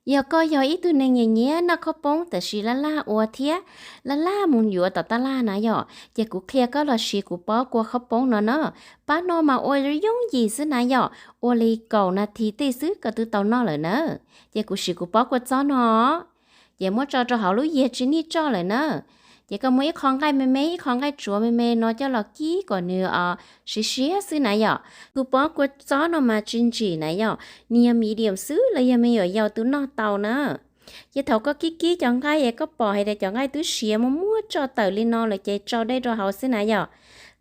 Yog koj yog ib tug neeg nyiam nyiam noj khaub poob tab sis laj laj ua thiab laj laj mus yuav tom taj laj na yom, ces kuv qhia koj los siv kuv pob kua khaub poob no na. Pab no mas ua yooj yim xwb na yom, ua li kaum nas this tej xwb koj twb tau noj lawm na. Ces kuv siv kuv pob kua txob no, ces muab tso rau hauv lub yiag tsis nij tsoj lawm na. Ces koj muab ib qho nqaij me me, ib qho nqaij tsuav me me no coj los kib kom nws siav siav xwb na yom. Tus pob kua txob no mas tsis ntsim na yom, nws yog medium xwb los yog me nyuam yaus tus noj tau na. Ces thaum koj kib kib cov nqaij es koj pom hais tias cov nqaij twb siav muaj muaj tsoj tawm li no lawm ces tso dej rau hauv xwb na yom.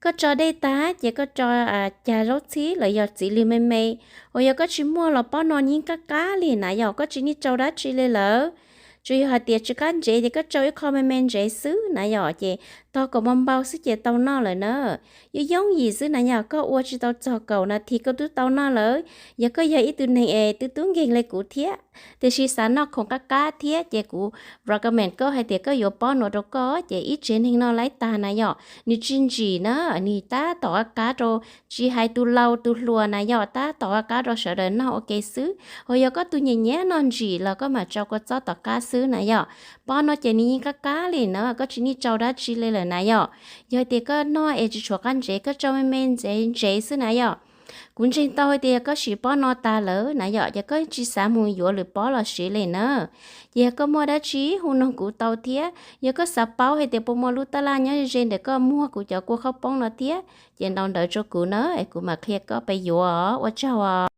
Koj tso dej tag ces koj tso cag zaub txhib los yog txiv lws me me, uas yog koj tsis muaj los pob no yeej qab qab li na yom, koj tsis nij tsau dab tsi li lawm. Tsuas yog hais tias tsis qab ntsev ces koj tsau ib qho me me ntsev xwb na yom, ces tog kom npau npau xwb ces tau noj lawm na. Yooj yooj yim xwb na yom, koj ua tsis tau txog kaum nas this koj twb tau noj lawm. Yog koj yog ib tug neeg es twb tub nkeeg li kuv thiab, tiam sis xav noj khoom qab qab thiab ces kuv recommend koj hais tias koj yuav pob no rau koj ces ib tsev neeg noj laib tag na yom. Nws tsis ntsim na, nws tab tom qab qab rau, tsis hais tus laus tus hluas na yom, tab tom qab qab rau sawv daws noj ua ke xwb. Uas yog koj tus nyiam nyiam noj ntsim los koj mam tsau kua txob tom qab xwb na yom. Pob no ces nws yeej qab qab li na, koj tsis nij tsau dab tsi li lawm na yom. Yog tias koj noj es tsis tshuav qab ntsev koj tsau me me ntsev ntsev xwb na yom. Kuv ntseeg tau hais tias koj siv pob no tas lawm na yom, ces koj tsis xav mus yuav lwm pob los siv li na. Ces yog koj muaj dab tsi hu noog kuv tau thiab, yog koj xav paub hais tias puas muaj lub taj laj nyob ze ntawm koj muag kuv cov kua khaub poob no thiab ces ntaus ntawv rau kuv na es kuv mam qhia koj pab yuav. Ua tsaug os.